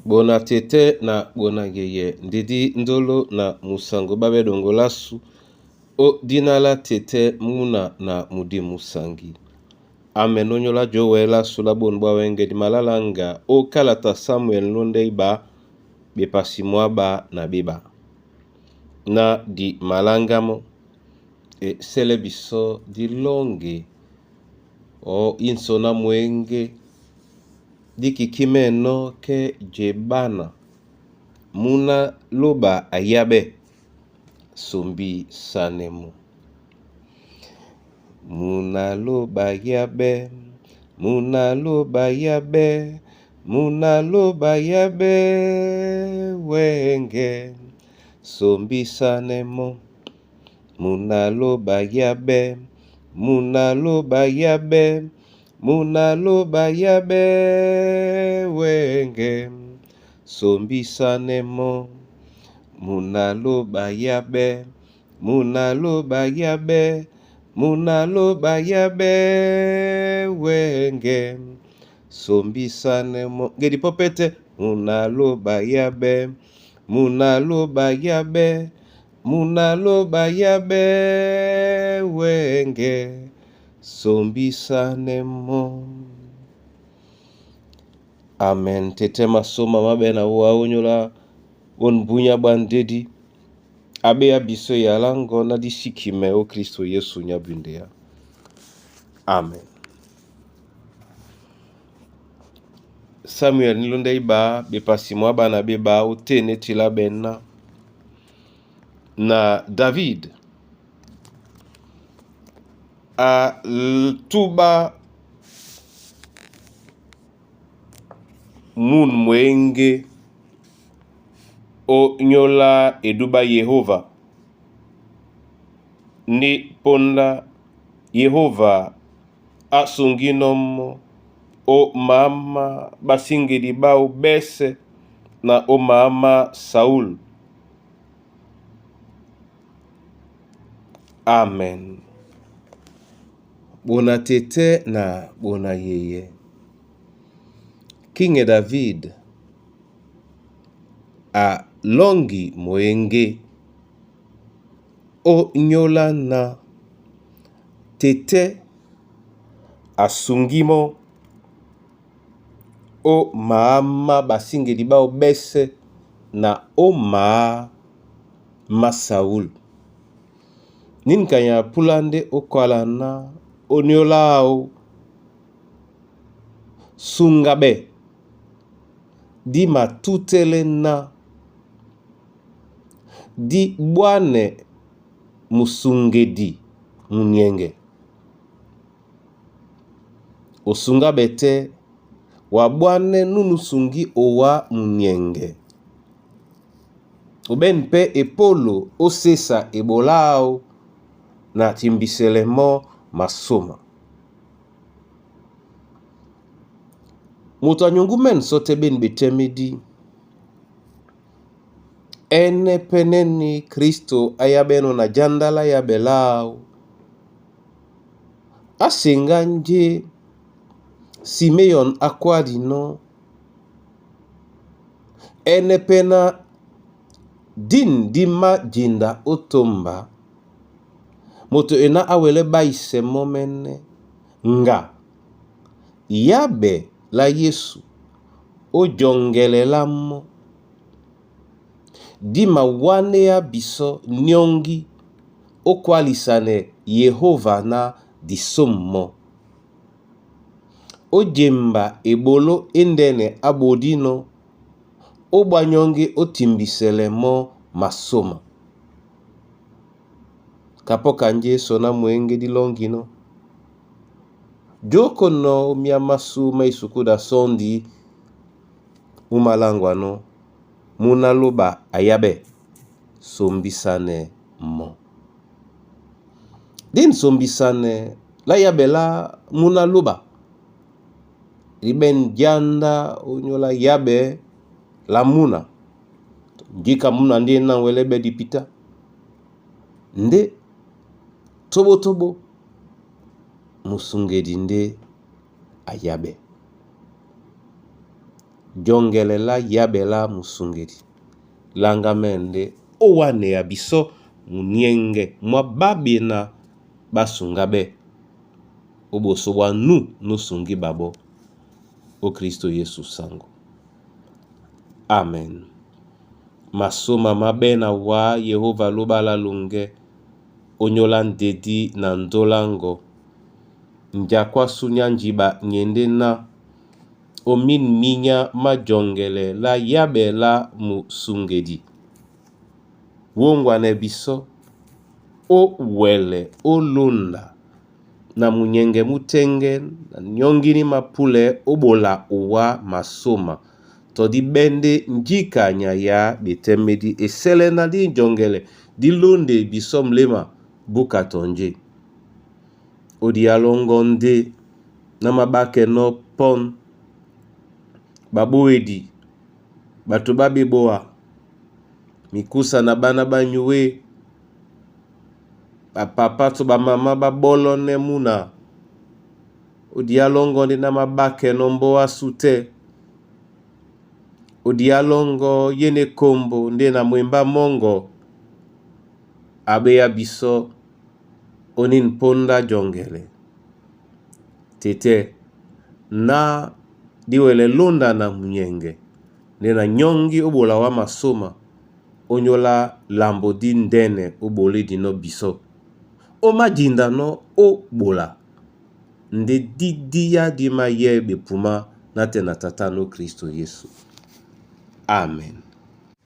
Bona tete na bona yeye ndedi ndolo na musango babe dongolasu o dina la tete muna na mudi musangi. Amen onyola jowela sula bonu bwa wenge di malalanga o kalata Samuel nonde iba bepasi mwaba na beba na di malangamo e sele biso di longe o insona mwenge dikikimeno ke jebana muna loba ayabe sombi sanemo. Muna loba yabe, muna loba yabe, muna loba yabe wenge sombi sanemo. Muna loba yabe, muna loba yabe, muna loba yabe wenge sombi sanemo. Muna loba yabe, muna loba yabe, muna loba yabe wenge sombi sanemo. Ngedi popete muna loba yabe, muna loba yabe, muna loba yabe wenge sombi sanemo. Amen. Tete masoma mabena waonyola bonbunya bwa ndedi abe ya biso yalango na disikime o Kristo Yesu nyabwindea. Amen. Samuel nilonda iba bepasi mwa bana beba otene tila bena na David a tuba mun mwenge o nyola eduba Yehova ni ponda Yehova asunginomo o mama basingeli bao bese na o mama Saul. Amen. Bona tete na bona yeye. King David a longi moenge o nyola na tete asungimo o mama basingeli bao bese na o mama Saul. Ninkanya pulande okwalana oniolao sungabe di matutele na di bwane musungedi munienge. Osunga bete wa bwane nunu sungi owa munienge. Obeni pe epolo osesa ebolao na timbiselemo masoma. Moto anyongu mene so te beni betemedi ene peneni Kristo ayabeno na jandala ya belao. Asenga nje Simeon akwalino ene pena din di majinda otomba moto ena awele baise momene nga yabe la Yesu ojongelelamo di mawane ya biso nyongi okwalisane Yehova na disomo. Ojemba ebolo endene abodino obwa nyongi otimbiselemo masoma. Kapoka nje sona mwenge dilongino. Jokono mia masu maisukuda sondi mumalangwano muna loba ayabe sombisane mo. Din sombisane la yabe la muna loba liben janda onyola yabe la muna ngika muna ndi na welebe dipita nde tobo tobo musungedi nde ayabe. Jɔŋgɛlɛ lá yáɓɛ lá musungedi langa mɛ́ndɛ́ ó wánea bisɔ́ munyɛŋgɛ mwá ɓáɓena ɓá suŋgá ɓɛ́ ó ɓosó bhwá nú nósungí ɓaɓɔ́ ó Kristo Yesu saŋgɔ. Amen. Masôma má ɓɛ́ na wǎ Yehova lóɓa lá loŋgɛ́ ónyólá ndedí na ndóláŋgɔ njakú á súnyá njiɓa nyéndé ná omín mínyá má jɔŋgɛlɛ lá yáɓɛ lá musungedi wóŋgwanɛ bisɔ́ ó wɛlɛ ó lónda na munyɛŋgɛ mú tɛ́ŋgɛ́ na nyɔ́ŋgíní mapúlɛɛ́ ó ɓola owá masôma tɔ dí ɓɛ́ ndé njíka nyay á ɓetɛ́mɛ́ dí esɛ́lɛ́ ná dí jɔŋgɛlɛ dí lónde bisɔ́ mléma búka tɔ́ njé. Ó diyá lɔ́ŋgɔ́ ndé ná maɓákɛnɔ́ pɔ́n ɓaɓóedi, ɓato ɓá ɓeboa, mikúsa na ɓána ɓá nyué, ɓapapá tɔ ɓamamá ɓá ɓɔ́lɔ́nɛ́ múna. Ó diyá lɔ́ŋgɔ́ ndé ná maɓákɛnɔ́ mbɔ́ ásū tɛ́. Ó diyá lɔ́ŋgɔ́ yé na ekombo ndé na mwembá mɔ́ŋgɔ a ɓéá bisɔ́ ónín póndá jɔŋgɛlɛ. Tetɛ́ ná dí wɛlɛ lónda na munyɛŋgɛ ndé na nyɔ́ŋgí ó ɓola wá masôma ónyólá lambo dí ndɛ́nɛ ó ɓolédinɔ́ bisɔ́. Ó májindanɔ́ ó ɓola ndé dí díyá dí máyɛ́ ɓepumá nátɛna Tata nú Kristo Yesu. Amen.